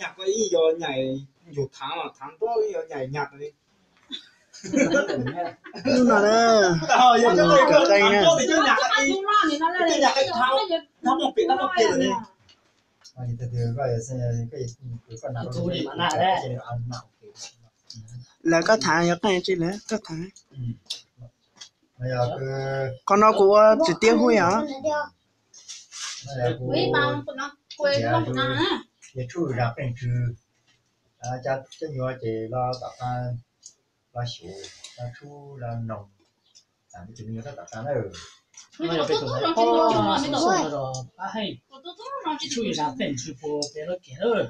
Nyam ko ib yog nyam yus thaav los thaav nruab, ib yog nyam nyam li. Hnub no na, qee na, lawv koj thaav yog qeej tsi lawm, koj thaav. Qhov no kuv ua tsis tiab hub yom. Yog tshwj zam qeej tsw, cov nyuag ces los tom qab, los xyuv, los tshub, los noog, tam me tus me nyuam rau tom qab na. Tshwj zam qeej tsw puas peb lub kev lawm.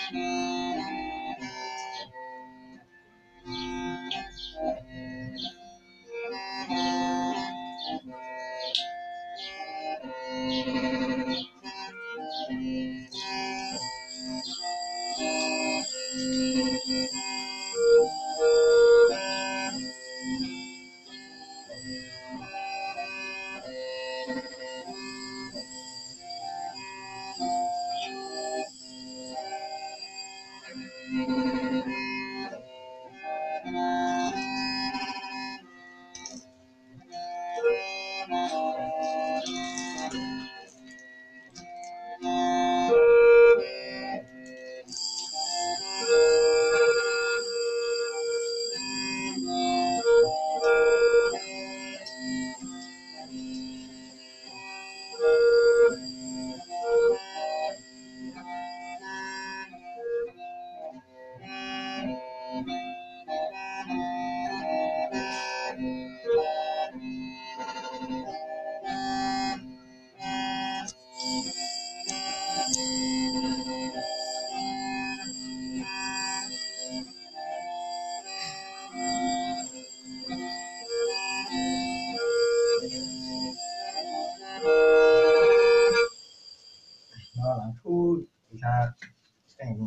No lav tshub, qeej,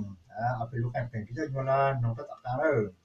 ob peb lub qeej plees tsis tau nyuag no noog rau tom qab lawm.